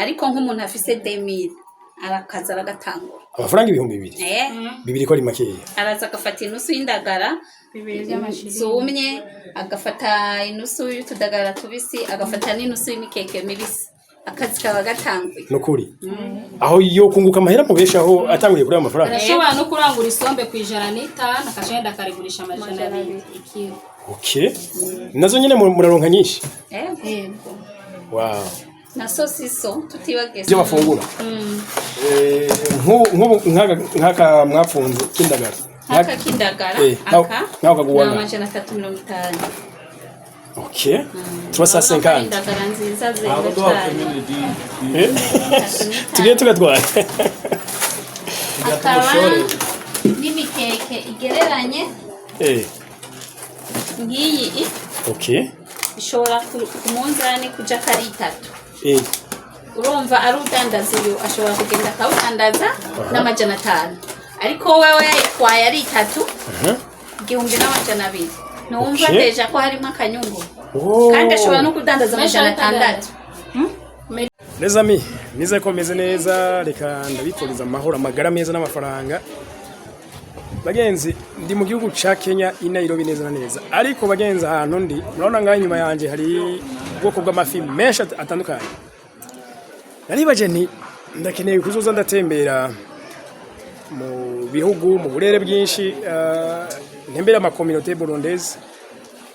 Ariko nk'umuntu afise 2000, arakaza aragatangura. Amafaranga 2000? Eh. Bibiri ko ari makeya. Araza agafata inusu y'indagara Bibiri by'amashiringi. zumye, agafata inusu y'utudagara tubisi, agafata n'inusu y'imikeke mibisi, akazi kaba gatanguye. Nukuri aho yo kunguka amahera mubeshaho atanguriye kuri ayo mafaranga. Arashobora no kurangura isombe ku 105, akagenda akarigurisha 200 ikiro. Okay, nazo nyene muraronka nyinshi? Yego. Yego. Wow. Na sosiso tutibagiye. Ibyo bafungura. Nk'ubu nk'aka mwapfunze k'indagara. Nk'aka k'indagara, aka nkaho kaguwa ni ngaho. 350. Okay, 350. Indagara nziza zeze cyane. Tugiye tugatwara. Akaba n'imikeke igereranye nk'iyi. Ishobora ku munzani kuja ko ari itatu. Urumva ari udandaza, uyu ashobora kugenda akawudandaza n'500, ariko wewe yayitwaye ari itatu, 1200, ntiwumva? Déjà ko harimo akanyungu. Oh. Kandi ashobora no kudandaza 600. Les amis, nize ko meze neza, reka ndabifuriza amahoro, amagara meza n'amafaranga. Bagenzi, ndi mu gihugu ca Kenya, i Nairobi neza na neza. Ariko bagenzi, ahantu ndi, murabona ngaho inyuma yanje hari ubwoko bw'amafi menshi atandukanye. Naribaje nti ndakeneye kuzoza ndatembera mu bihugu, mu burere bwinshi, ntembera ama communauté burundaise.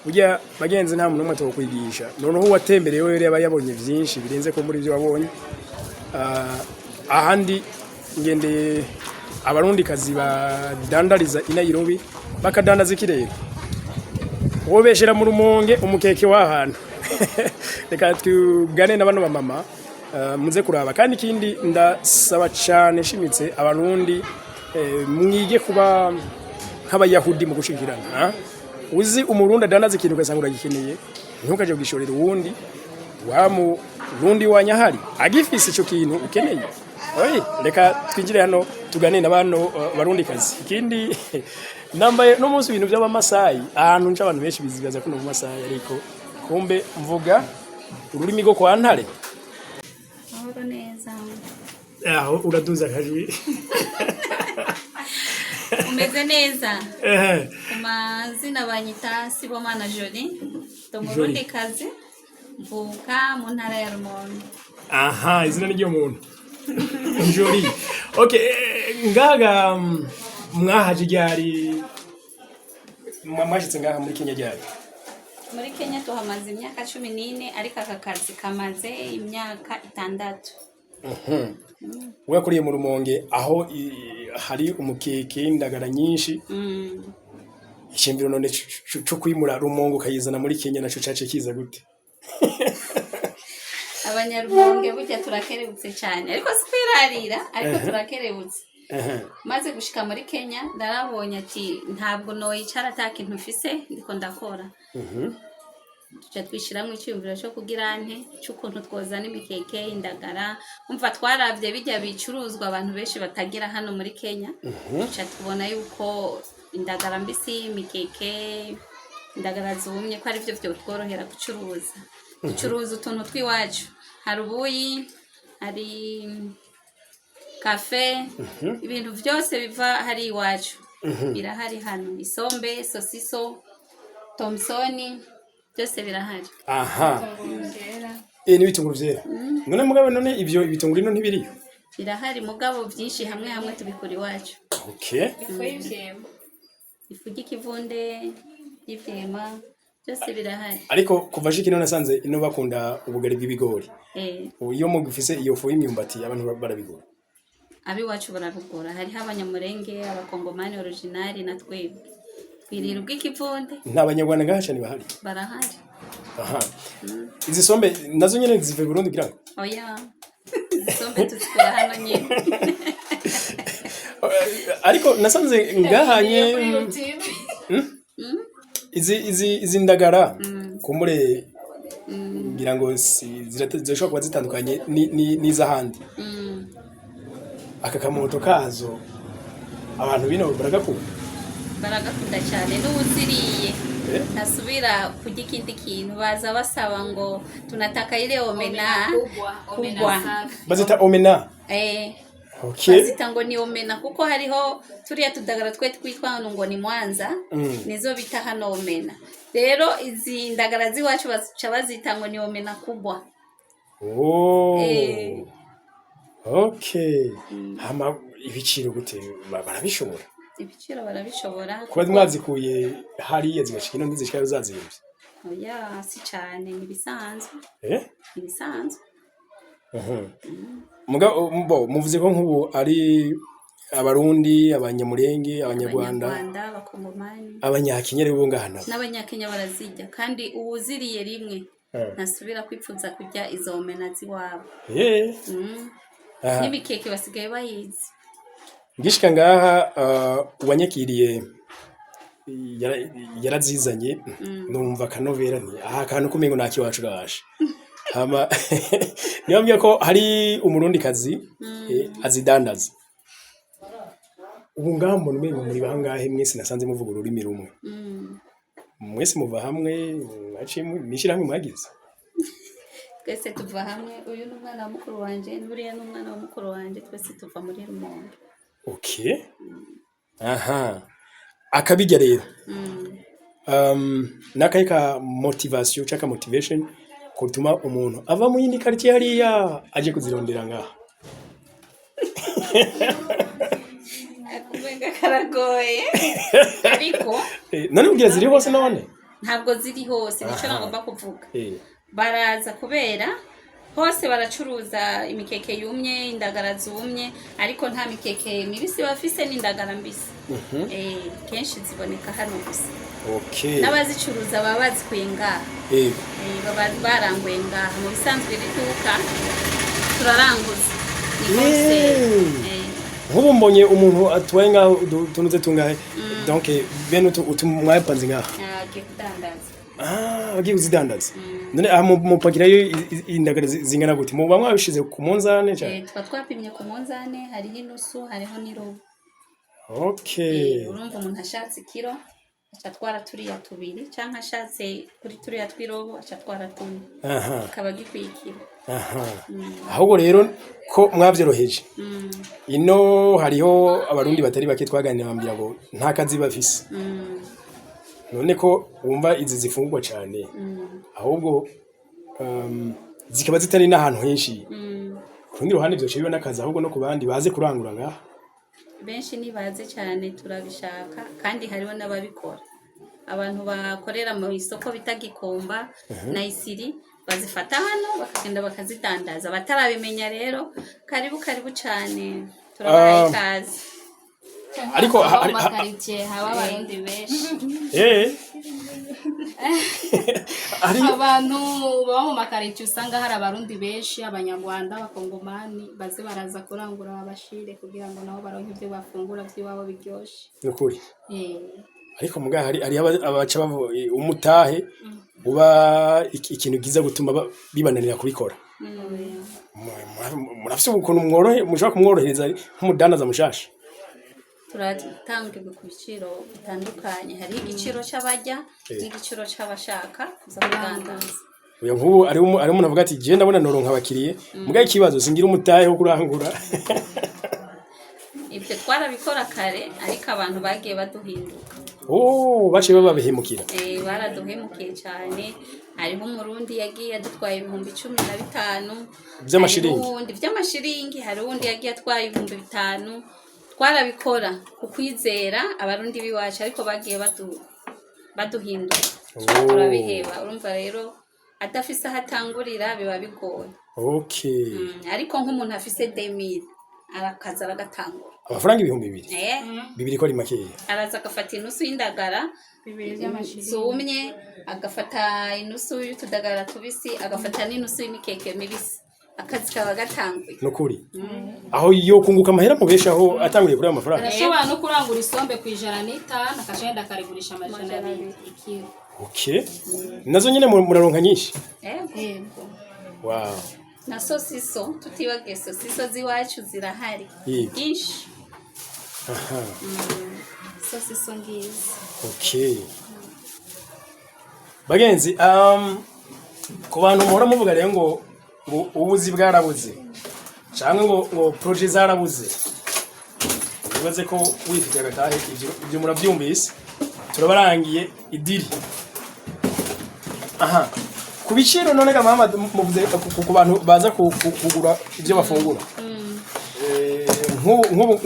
Burya bagenzi, nta muntu n'umwe atokwigisha. Noneho uwatembereye we yaba yabonye byinshi birenze ko muri ibyo wabonye. Ahandi ngendeye abarundikazi badandariza i Nairobi. Bakadandaza ikirere wobeshera mu Rumonge umukeke w'ahantu. Reka tugane na bano bamama, muze kuraba. Kandi ikindi ndasaba cyane nshimitse abarundi, mwige kuba nk'abayahudi mu gushikirana, ha? Uzi umurundi adandaza ikintu ugasanga uragikeneye, ntukaje kugishorera uwundi wa murundi wanyahari agifise ico kintu ukeneye. Oyi, reka twinjire hano tugane na bano barundikazi. Ikindi nambaye no munsi ibintu by'abamasayi. Ahantu nca abantu benshi bizibaza ko no mu Masayi, ariko kumbe mvuga ururimi rwo kwa Ntare. Mahoro neza. Aho uraduza akajwi. Umeze neza? Ehe. Ku mazina banyita Sibomana Jolie, ndi umurundikazi, mvuka mu ntara ya Rumonge. Aha, izina ni ry'umuntu Jolie. Okay, ngaga mwahaje ryari? Mwashitse ngaha muri Kenya ryari? Muri Kenya tuhamaze imyaka 14, ariko aka kazi kamaze imyaka 6. Wakuriye mu Rumonge aho hari umukeke, indagara nyinshi. Iciyumviro none co kwimura Rumonge ukayizana muri Kenya naco cace kiza gute? Abanyarumonge burya turakerebutse cyane, ariko si kwirarira, ariko turakerebutse. Maze gushika muri Kenya ndarabonye ati ntabwo noyicara ata kintu mfise ndiko ndakora. Tuca twishyiramo icyiyumviro cyo kugira nte cy'ukuntu twozana imikeke, indagara. Umva, twaravye bijya bicuruzwa abantu benshi batagira hano muri Kenya, tuca tubona yuko indagara mbisi, imikeke, indagara zumye ko arivyo vyotworohera gucuruza. Ducuruza utuntu tw'iwacu, hari ubuyi, hari kafe, ibintu byose biva hari iwacu birahari hano: isombe, sosiso, thompsoni, byose birahari. Aha, n'ibitunguru vyera. None mugabo, none ivyo ibitunguru ino ntibiriyo? Birahari, mugabo byinshi hamwe hamwe tubikura iwacu. Ifu y'ivyema. Ifu ry'ikivunde, y'ivyema, byose birahari. Ariko kuva shika ino nasanze ino bakunda ubugari bw'ibigori. Ubu iyo mugifise iyo fu y'imyumbati abantu barabigura. Ab'iwacu barabugura. Hariho abanyamurenge, abakongomani original, na twebwe twirira ubw'ikivunde. Nta banyarwanda ngaha cane bahari? Barahari. Aha, izi sombe nazo nyene ziva i Burundi kugira ngo? Oya, isombe tuzikura hano nyine. Ariko nasanze ngahanye Kuri YouTube. Izi ndagara kumbure ngira ngo zirashobora kuba zitandukanye n'iz'ahandi. Aka kamoto kazo abantu bino baragakunda. Baragakunda cyane n'uwuziriye. Ntasubira kurya ikindi kintu. Baza basaba ngo tunataka ile omena kubwa, omena kubwa. safi. Bazita omena? Eh. Okay. Bazita ngo ni omena kuko hariho turiya tudagara twe twitwa ngo ni mwanza, nizo bita hano omena. Rero izi ndagara z'iwacu baca bazita ngo ni omena kubwa. Oh. Eh. Okay, hama ibiciro gute? Barabishobora? Ibiciro barabishobora. Kuba mwazikuye hariya zigashika ino, ntizishikayo zazimvye? Oya, si cane, ni ibisanzwe. Eh? Ni ibisanzwe. Muga bo muvuze ko nk'ubu ari Abarundi, Abanyamurenge, Abanyarwanda, Abanyarwanda, Abakongomani. Abanyakenya rero bo ngaha nabo? N'Abanyakenya barazirya, kandi uwuziriye rimwe ntasubira kwipfuza kurya izo omena z'iwabo. Aha. N'ibikeke basigaye bayizi. Ngishika ngaha, uwanyakiriye yarazizanye, numva akanovera, nti aha kantu kumengo nta kiwacu gashe. Hama niyo mbwiye ko hari Umurundikazi azidandaza. Ubu ngaha mbona umengo muri bangahe mwese? Nasanze muvuga ururimi rumwe. Mwese muva hamwe, mwaciye mw'ishirahamwe mwagize? Twese tuva hamwe. Uyu ni umwana wa mukuru wanje, n'uriya ni umwana wa mukuru wanje. Twese tuva muri Rumonge. Okay, aha akabijya rero, nakahe ka motivation cyangwa motivation kutuma umuntu ava mu yindi quartier hariya aje kuzirondera ngaha? Akumenga karagoye, ariko None ubwira ziri hose none? Ntabwo ziri hose, nicyo nagomba kuvuga. Baraza kubera hose baracuruza imikeke yumye, indagara zumye, ariko nta mikeke mibisi bafise n'indagara mbisi. Kenshi ziboneka hano gusa. N'abazicuruza baba bazikuye ngaha. Baba baranguye ngaha. Mu bisanzwe iri duka turaranguza, ni wholesale. Nk'ubu mbonye umuntu atwaye ngaho utunuze tungahe, donc bene utu mwapanze ngaha? Agiye kudandaza. Ah, agiye kuzidandaza. None aha mupakirayo indagara zingana gute? Muba mwabishize ku munzane cyane? Tuba twapimye ku munzane. Hariho inusu, hariho n'irobo. Urumva umuntu ashatse ikiro aca atwara turiya tubiri, canke ashatse kuri turiya tw'irobo aca atwara tumwe, kikaba gikwiye ikiro. Aha, ahubwo rero ko mwavyoroheje, ino hariho Abarundi batari bake twaganira bambwira ngo nta kazi bafise. None ko wumva izi zifungurwa cyane, ahubwo zikaba zitari n'ahantu henshi, ku rundi ruhande vyoca biba n'akazi ahubwo no ku bandi baze kurangura ngaha. Benshi ntibaze cyane, turabishaka, kandi hariho n'ababikora. Abantu bakorera mu isoko bita Gikomba na Isiri bazifata hano bakagenda bakazidandaza. Batarabimenya rero, karibu karibu cyane, turabahaye ikaze. Ariko haba mu makaritsiye haba Abarundi benshi. Hari Abantu baba mu makaritsiye usanga hari Abarundi benshi, Abanyarwanda, Abakongomani, baze baraza kurangura babashire kugira ngo nabo baronke ibyo bafungura by'iwabo biryoshe. Nukuri. Ariko muga hari abaca umutahe uba ikintu giza gutuma bibananira kubikora. Murafise ukuntu mworohe mushobora kumworohereza nk'umudandaza mushasha? Turatanga ku biciro bitandukanye. Hariho igiciro c'abajya n'igiciro c'abashaka kuza kudandaza. Oya, nk'ubu ari umuntu avuga ati je ndabona noronka abakiriye, muga ikibazo singira umutahe wo kurangura. Ibyo twarabikora kare, ariko abantu bagiye baduhinduka. Oh, baciye babahemukira. Baraduhemukiye cyane. Hariho Umurundi yagiye adutwaye 15,000 Vy'amashiringi? Hariho uwundi vy'amashiringi. Hari uwundi yagiye atwaye 5000. Twarabikora ku kwizera Abarundi b'iwacu, ariko bagiye baduhindura. Oh. Turabiheba. Urumva rero adafise aho atangurira biba bigoye. Ariko nk'umuntu afise 2000 arakaza aragatangura. Amafaranga 2000? Eh. Bibiri ko ari makeya. Araza agafata inusu y'indagara Bibiri by'amashiringi. zumye, agafata inusu y'utudagara tubisi, agafata n'inusu y'imikeke mibisi, akazi kaba gatanguye. Nukuri aho yo kunguka amahera mubeshaho atanguriye kuri ayo mafaranga. Arashobora no kurangura isombe ku 105, akagenda akarigurisha 200 ikiro. Okay, nazo nyene muraronka nyinshi? Yego. Yego. Wow. Na sosiso, tutibagiye sosiso z'iwacu zirahari nyinshi. Sosiso ngizi. Okay. Bagenzi, ku bantu muhora muvuga rero ngo ubuzi bwarabuze canke ngo projet zarabuze, bibaze ko wifitiye agatahe, ivyo muravyumvise, turabarangiye idiri aha ku biciro. None ga mama, muvuze ku bantu baza kugura ivyo bafungura. Nk'ubu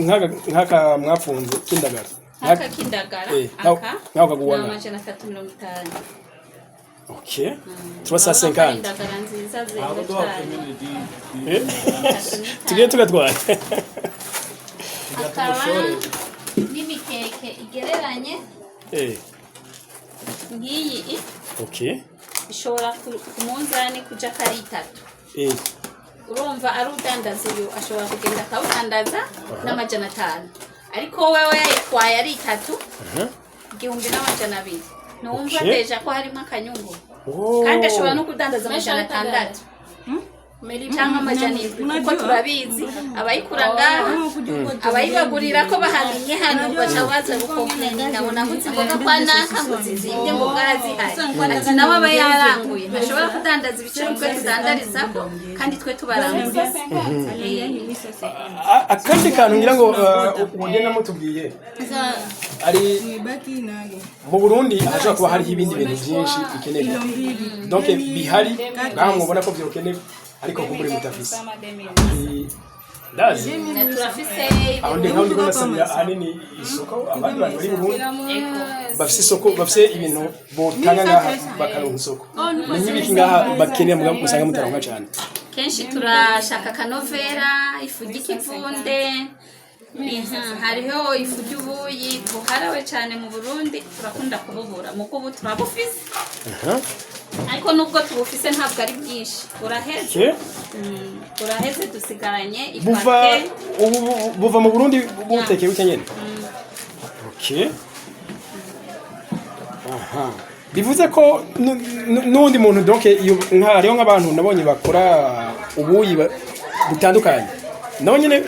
nk'aka mwapfunze k'indagara. Nk'aka k'indagara, aka nk'ako kaguwa ni ngaho. 350. Okay, 350. Indagara nziza zeza cyane. Tugiye tugatwara. Hakaba n'imikeke igereranye nk'iyi, ishobora ku munzani kuja ko ari itatu. Urumva ari udandaza, uyu ashobora kugenda akawudandaza n'500, ariko wewe yayitwaye ari itatu, 1200. Ntumva? Déjà ko harimo akanyungu. Kandi ashobora no kudandaza 600 cyangwa 700, kuko turabizi abayikura ngaha, abayibagurira ko bahamenye hano, baca baza gukomplaininga ngo naguze imboga kwa naka ngo zizimvye, ngo zihari. Ati nawe aba yaranguye, ntashobora kudandaza ibiciro twe tudandarizako kandi twe tubaranguye. Akandi kantu ngira ngo ugenda mutubwiye ari mu Burundi hashobora kuba hariho ibindi bintu byinshi bikenerwa, donc bihari ngaha mubona ko vyokenerwa, ariko kumbure mutafise. Ndazi Turafise aho ndi nkaho ndiko ndasabira ahanini isoko abandi bantu bari mu Burundi bafise isoko, bafise ibintu botanga ngaha bakaronka isoko. Ni nk'ibiki ngaha bakeneye mugabo usanga mutaronka cane? Kenshi turashaka akanovera, ifu ry'ikivunde. Hariho ifu ry'ubuyi buharawe cyane mu Burundi, turakunda kububura muko ubu turabufise, ariko nubwo tubufise ntabwo ari bwinshi, buraheze. Buraheze, dusigaranye Buva ipake. Ubu buva mu Burundi butekeye gutya nyene. Okay, aha bivuze ko n'uwundi muntu, donc iyo nka hariho nk'abantu nabonye bakora ubuyi butandukanye, nabo nyene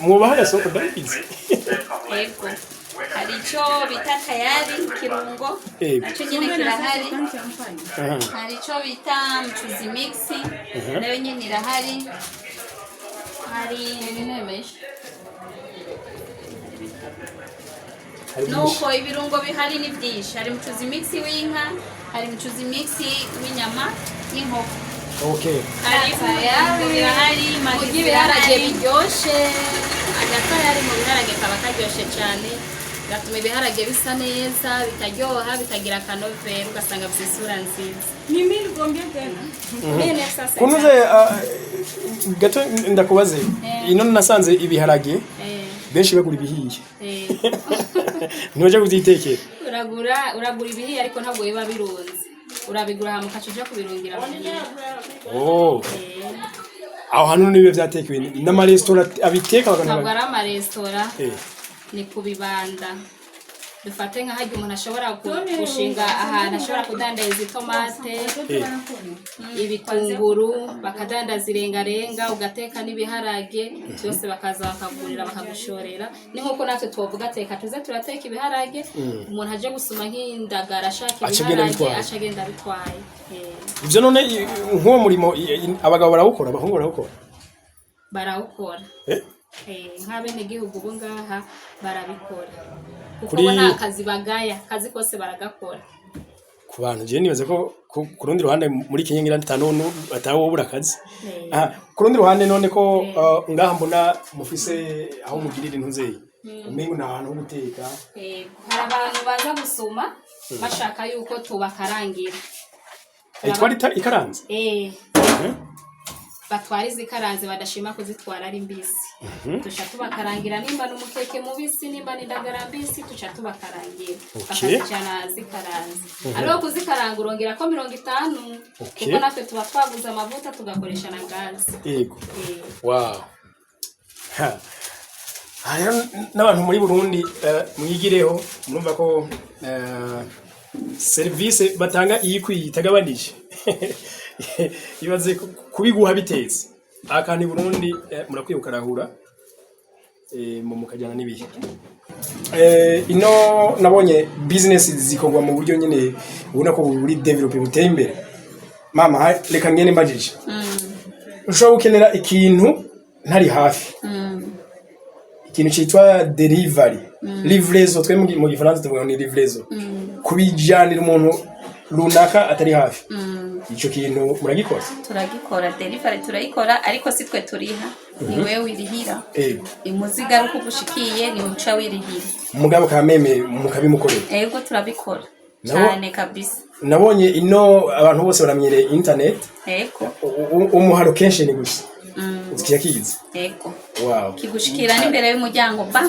mwubaha agasoko, ndabizi. Yego, hari icyo bita tayari kirungo, nacyo nyine kirahari. Hari icyo bita mchuzi mix, nayo nyine irahari. Hari ibintu Hari byinshi. Nuko ibirungo bihari ni byinshi. Hari mchuzi mix w'inka, hari mchuzi mix w'inyama y'inkoko. Hari ibirungo birahari, Maggi. Kurya ibiharage Zirahari. Biryoshe, agatayari mu biharage kaba karyoshe cyane, gatuma ibiharage bisa neza, bikaryoha, bikagira akanovera, ugasanga bifite isura nziza. Kunuze gato ndakubaze, ino nasanze ibiharage benshi bagura ibihiye, ntibaja kuvyitekera. Uragura ibihiye, ariko ntabwo biba birunze. Urabigura hama ukaca uja kubirungira muhira. Oh. Aho hantu nibiba vyatekewe n'amaresitora abiteka Ntabwo bakana? ari amaresitora. Ni ku bibanda. Dufate nka harya umuntu ashobora gushinga ahantu ashobora kudandariza itomate, ibitunguru, bakadandaza irengarenga, ugateka n'ibiharage byose, bakaza bakagurira, bakagushorera. Ni nk'uko natwe twovuga teka tuze turateka ibiharage, umuntu aje gusuma nk'indagara ashaka Aca agenda ibiharage, abitwaye. Aca agenda abitwaye. Ivyo none nk'uwo murimo abagabo barawukora, abahungu barawukora? Barawukora. Nk'abenegihugu bo ngaha barabikora, kuko bo nta kazi bagaya, akazi kose baragakora. Ku bantu je nibaza ko ku rundi ruhande muri Kenya ngira atawobura akazi. Aha, ku rundi ruhande none ko ngaha mbona mufise aho mugirira intuzeye, umengo ni ahantu ho guteka. Hari abantu baza gusuma bashaka yuko tubakarangira. Twari ikaranze. Batwara izikaranze, badashima kuzitwara ari mbisi, tuca tubakarangira, nimba n'umukeke mubisi, nimba n'indagara mbisi, tuca tubakarangira, bakazijana zikaranze. Ariko kuzikaranga urongera ko 50, kuko natwe tuba twaguze amavuta, tugakoresha na gaze. Wow. Ha. Aha rero n'abantu muri Burundi mwigireho, murumva ko serivisi batanga iyo ikwiye itagabanije. Ibaze kubiguha bitetse akantu i Burundi, murakwiye kukarahura, mu mukajyana n'ibihe. Ino nabonye business zikorwa mu buryo nyine ubona ko buri développé, buteye imbere. Mama, reka ngene mbajije, ushobora gukenera ikintu ntari hafi, ikintu cyitwa delivery, livraison, twe mu gifaransa tuvuga ngo ni livraison, kubijanira umuntu runaka atari hafi, ico kintu muragikora? Turagikora, delivery turayikora, ariko si twe turiha, ni wewe wirihira. Umuzigo ari uko ugushikiye ni uca wirihira. Mugabo kameme mukabimukorera? Ego, turabikora. Cyane kabisa. Nabonye ino abantu bose baramenyereye internet. Umuharo kenshi ni gusa kiyakizi. Ego. Wow. Kigushikira n'imbere y'umuryango ba.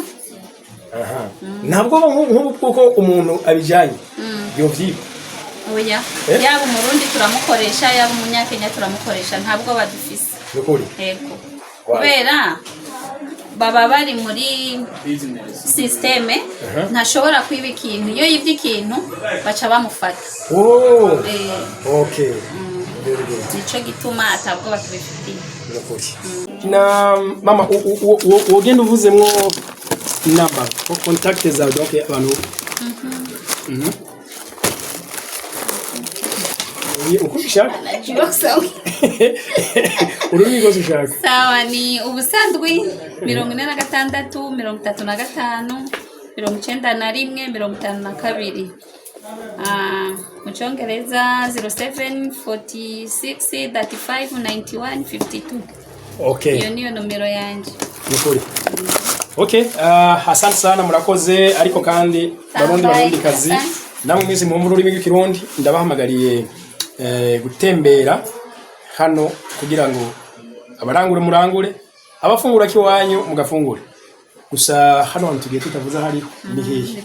Aha, ntabwo nk'ubu kuko umuntu abijanye yovyiba? Oya. Eh? Yaba umurundi turamukoresha, yaba umunyakenya turamukoresha, ntabwo badufise. Nukuri? Ego. Wow. Kubera baba bari muri système, ntashobora kwiba ikintu. Iyo yibye ikintu baca bamufata. Oh. Okay, very good. Nico gituma atabwo batubifitiye. Nukuri. Na mama, wogenda uvuzemwo namba contact zawe, donc abantu. Uko ubishaka. Najua kusoma. Ururimi rwose ushaka. Sawa, ni ubusandwi 46 35 91 52. Mu cyongereza 07 46 35 91 52. Iyo niyo nomero yanjye. Nukuri. Okay, asante sana, murakoze. Ariko kandi Barundi, Bye. Barundi kazi, Asante. namwe mwese mwumva ururimi rw'ikirundi, ndabahamagariye gutembera hano kugira ngo abarangure murangure, abafungura kiwanyu mugafungure. Gusa hano hantu tugiye tutavuze hariho ni hehe?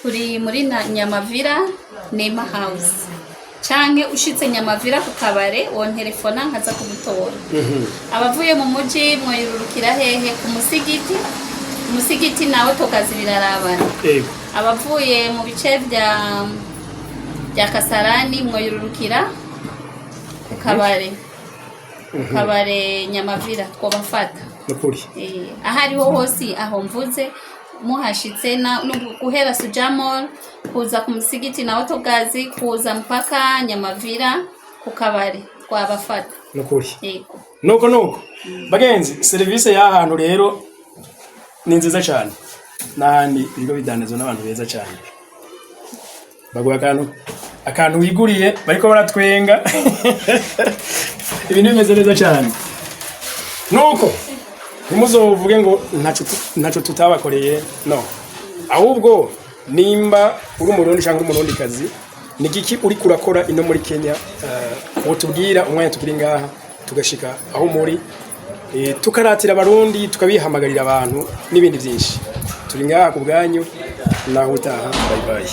Turi muri na Nyamavira, Nema House, canke ushitse Nyamavira ku kabare wontelefona nkaza kugutora. Abavuye mu muji mwoyururukira hehe? Ku musigiti. Umusigiti nawe tokazi birarabana. Abavuye mu bice bya Kasarani mwoyururukira ku kabare, ku kabare Nyamavira twobafata. Nukuri. Aho ariho hose aho mvuze muhashitse na no guhera Sujamol kuza ku musigiti na Otogazi kuza mpaka Nyamavira ku kabare twabafata. Nukuri. Yego. Nuko bagenzi, serivisi y'ahantu rero ni nziza cyane, n'ahandi ibigo bidandazwa n'abantu beza cyane, baguha akantu wiguriye, bariko baratwenga, ibintu bimeze neza cyane. Nuko ntimuzovuge ngo ntaco tutabakoreye. No ahubwo nimba uri umurundi cyangwa umurundi kazi, ni giki uri kurakora ino muri Kenya? Wotubwira umwanya tukiri ngaha, tugashika aho muri, tukaratira abarundi, tukabihamagarira abantu n'ibindi byinshi. Turi ngaha ku bwanyu. Naho utaha, bye bye.